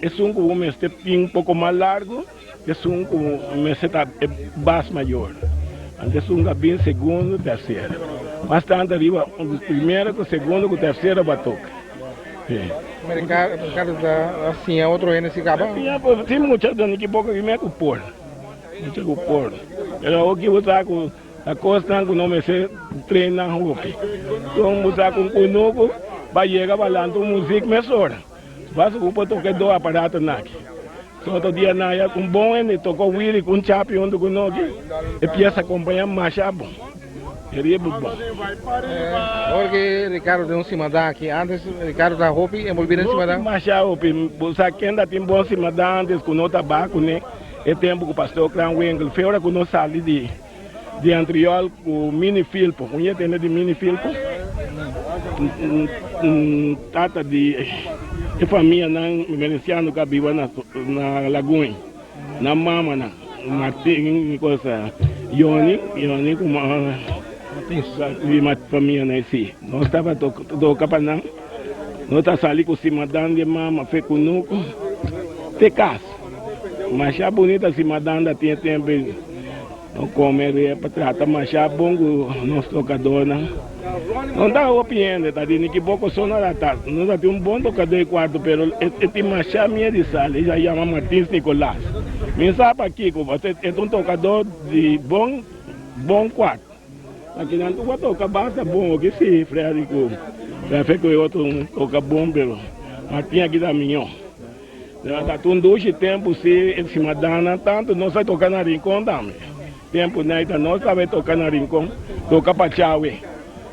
esun ku bo mester tin poko mas largu esun ku mester ta e bas mayor ante esun ka bin segundo tersera mas tantu ariba primero ku segundo ku tersera ba toka. Ricardo ta siña otro hende si kaba? Siña tin mucha dònde ki poko ki me ku por mucha ku por pero awor ki bo sa ku. Ta kosnan ku no mester treina hopi. Kon bo sa ku un kunuku ba yega balanta un muzik mesora. Basta ku bo por toka e dos aparatonan aki. So otro dia nan ya un bon hende toka wiri ku un chapi huntu ku noki, e piesa kompañá masha bon. E riba bon. Awor ki Ricardo den un simadan aki. Antes Ricardo ta hopi envolvi den simadan? Hopi masha hopi. Bo sa ken ta tin bon simadan antes ku no ta ba kuné. E tempu ku Pastor Kranwinkel fe ora ku nos sali di di Antriol ku Mini Filpo, un yetende di Mini Filpo, un tata di e famianan Veneciano ku a biba na na Lagoen, nan mamanan, Martin cosa Yoni, Yoni ku famianan si. Nos tabata toka pa nan, nos ta sali ku simadan di e mama fe kunuku te kas. Masha bunita si madanda tin e tempo ei. No come repa, trata masha bon cu nos tocadornan. No ta hopi hende ta di Nicky Boko so no ta. No ta tin un bon tocador e cuarto pero e tin masha mie di sal. E yama Martins Nicolas. Mi sa pakico pasobra e ta un tocador di bon bon cuarto. Akinan tur a toca basta bon oki si Freddy cu Fefe cu e otro toca bon pero Martin aki ta miyo. Ta un dushi tempu si e simadana tantu nos a toka na Rincon tambe. Tempu nai ta nos tabata toka na Rincon, toka pa Chawe.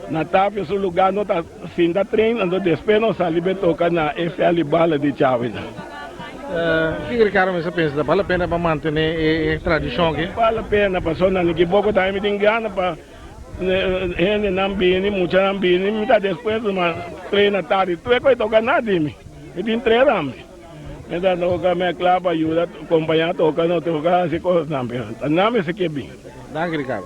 Na Tapia su luga no ta sinta tren, anto despues nos sali be toka na e Feli Bala di Chawe nan. Kiko Ricardo mester pensa? Ta bal la pena pa mantene e tradishon aki? Bal la pena pasobra nan ki boko tambe mi tin gana pa hendenan bini, muchanan bini, mi ta despues ma tres na tardi tur e kos toka na di mi, mi tin tres tambe. Mi ta toka mi a kla pa yuda kompaña toka no toka hasi kosnan pero ta nan mester ke bin. Danki Ricardo.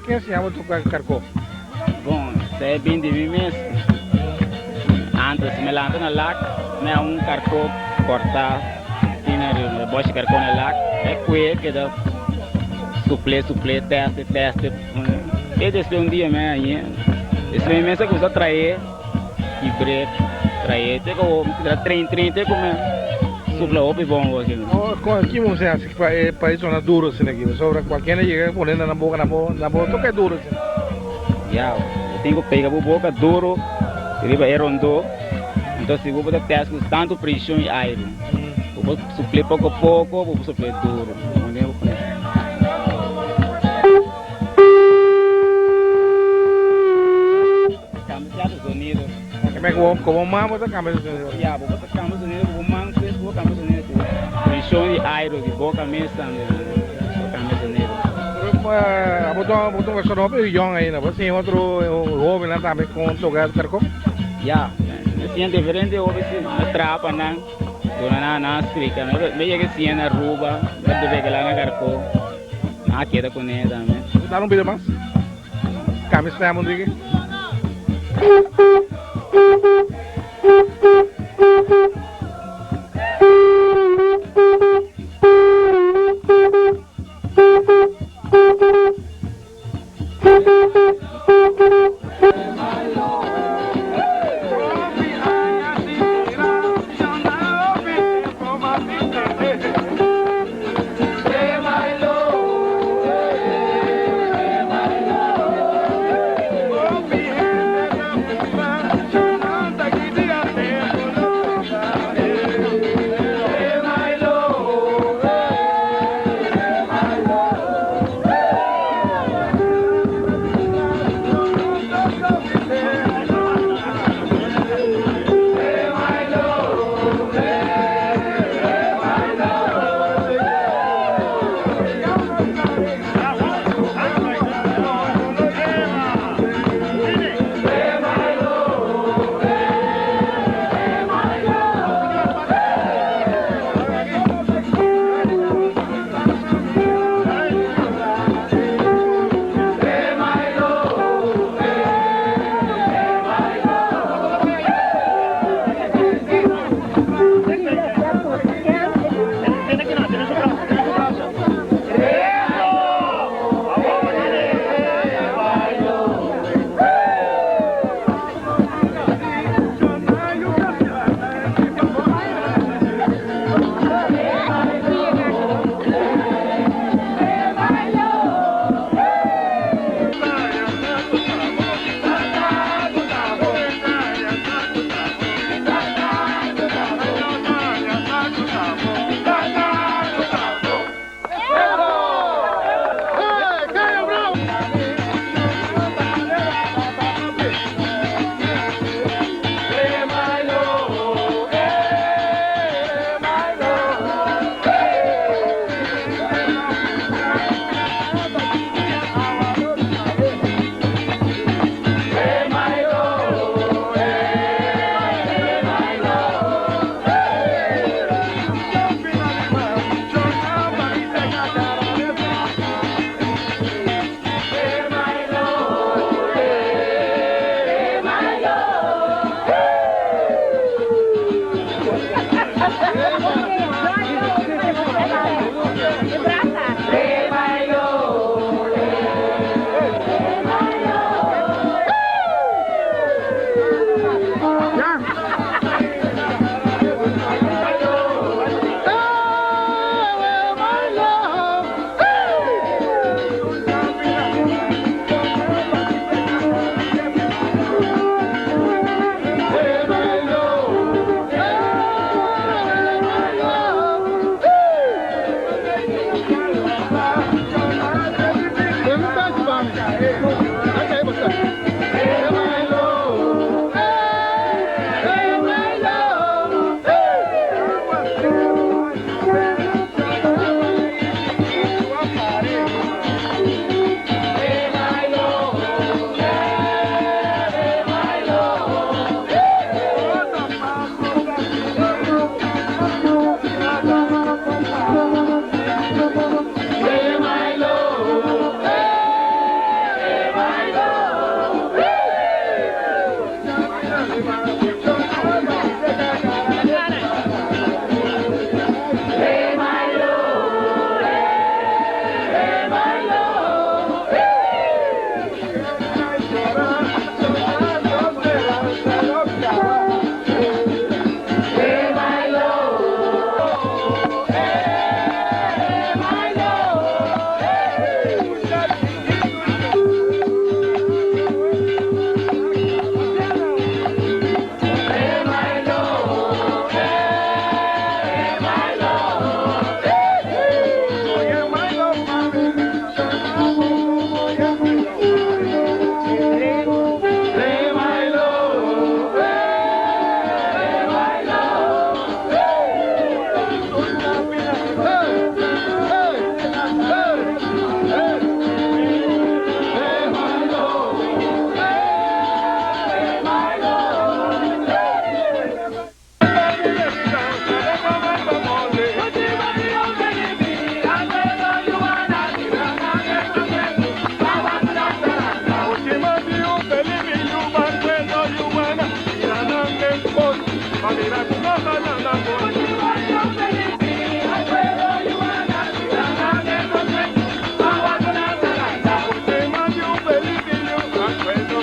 Ken siña bo toka karkó? Bon, ta e bin di mi mes. Antes mi lanta na lak, mi a un karkó kòrtá asina riba mi bòshi karkó na lak. E kue keda suplé, suplé, tèste, tèste. E despues un dia mi a hañ'é. Despues mi mes a kuminsá traé. Ki break trae te ku mi ta train train te ku mi supla hopi bon hopi. Ki bo mester hasi pa e pa e zona duro asina aki? Pasobra kualkier a yega pone na nan boka nan bo nan bo toka e duro asina. Ya, bo tin ku pega bo boka duro riba e rondó, entonces si bo ta test ku tantu preshon i aire, bo por supl'é poko poko, bo por supl'é duro. Cambia cierto sonido. Keme ku bo ku bo man bo ta cambia e sonido? Ya, bo ta cambia sonido ku bo man, pues bo cambia sonido ku presión di aire di boca mes tambe bo cambia sonido. Pero abo ta bo ta un persona hopi yong ainda, bo siña otro hobennan tambe kon toka karkó? Ya, mi siña diferente hopi si, mi traha pa nan, duna nan nan a splika mi. Mi yega siña na Aruba, mi a regalá nan karkó, nan a keda kuné tambe. Bo ta dal un bida mas? Cambia stem un diki.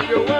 Hey!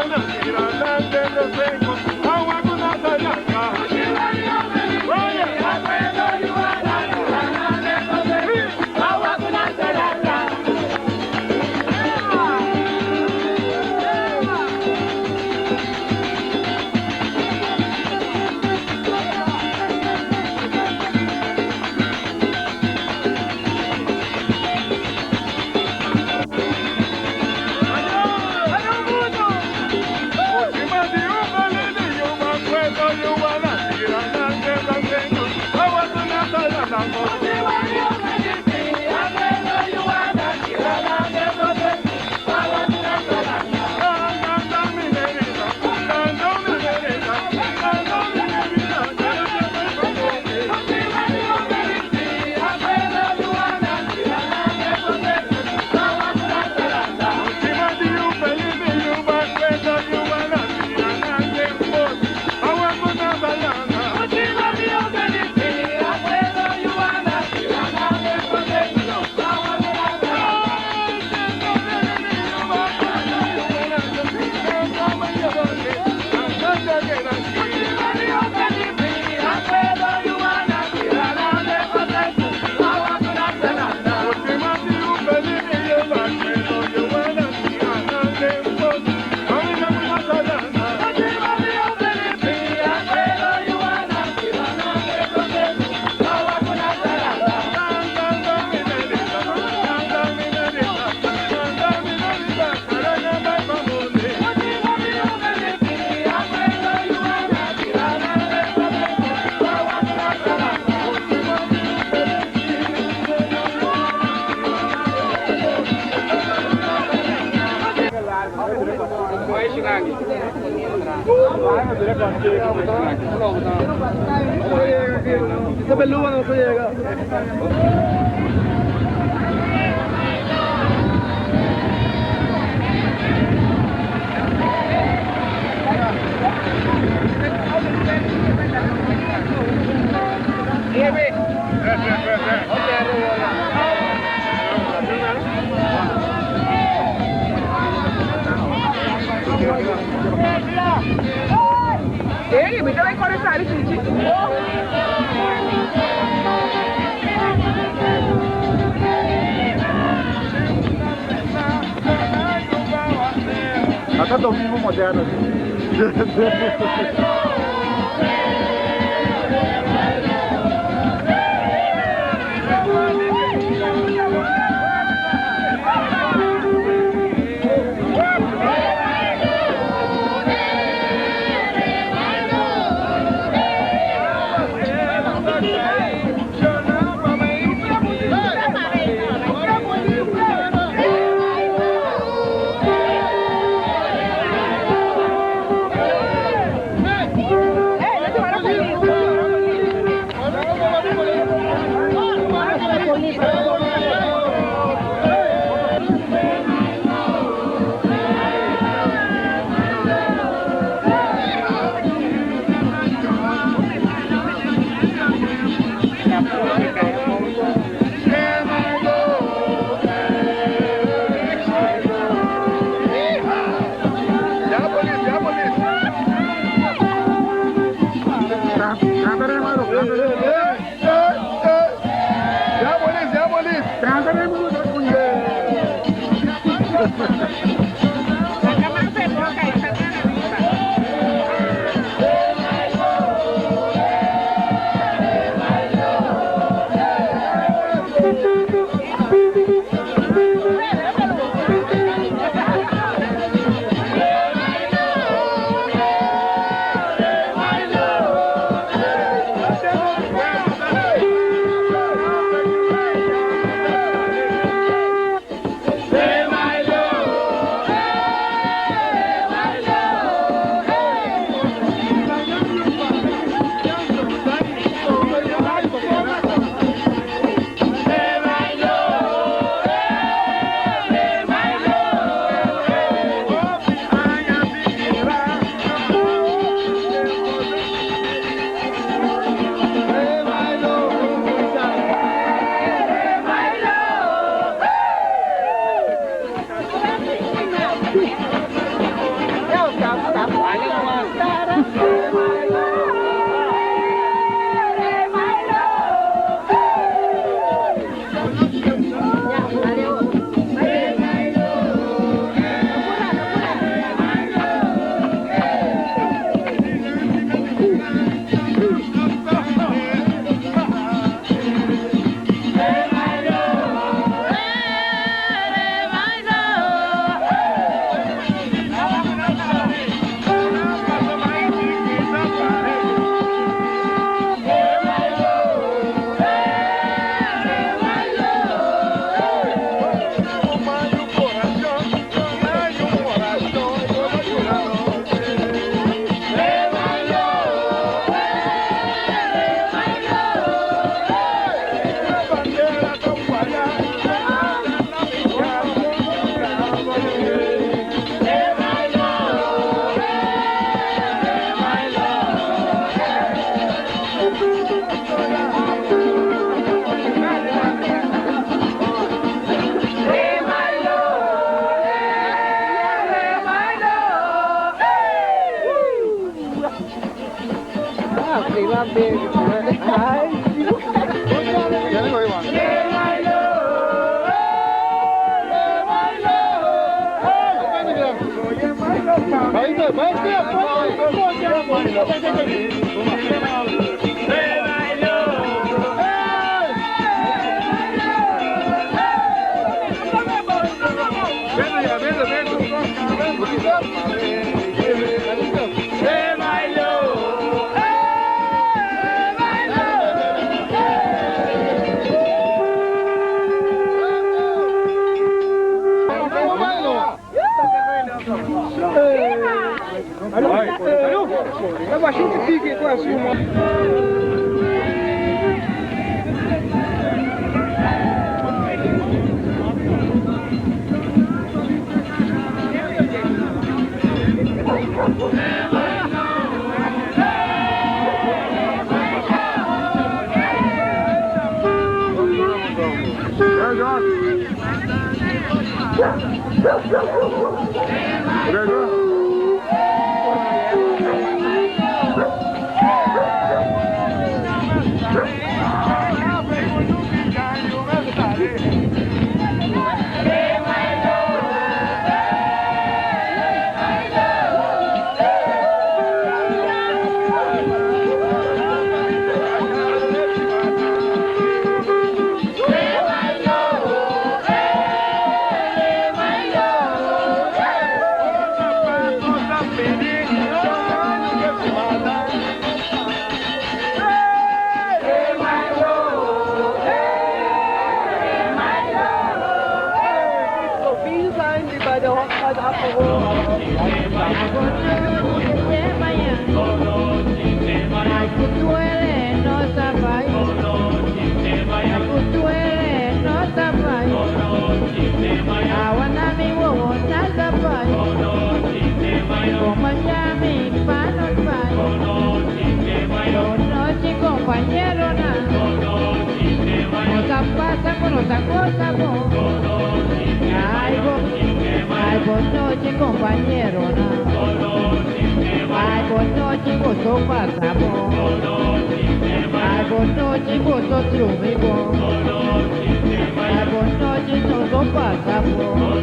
Noche, gozo, pasamos.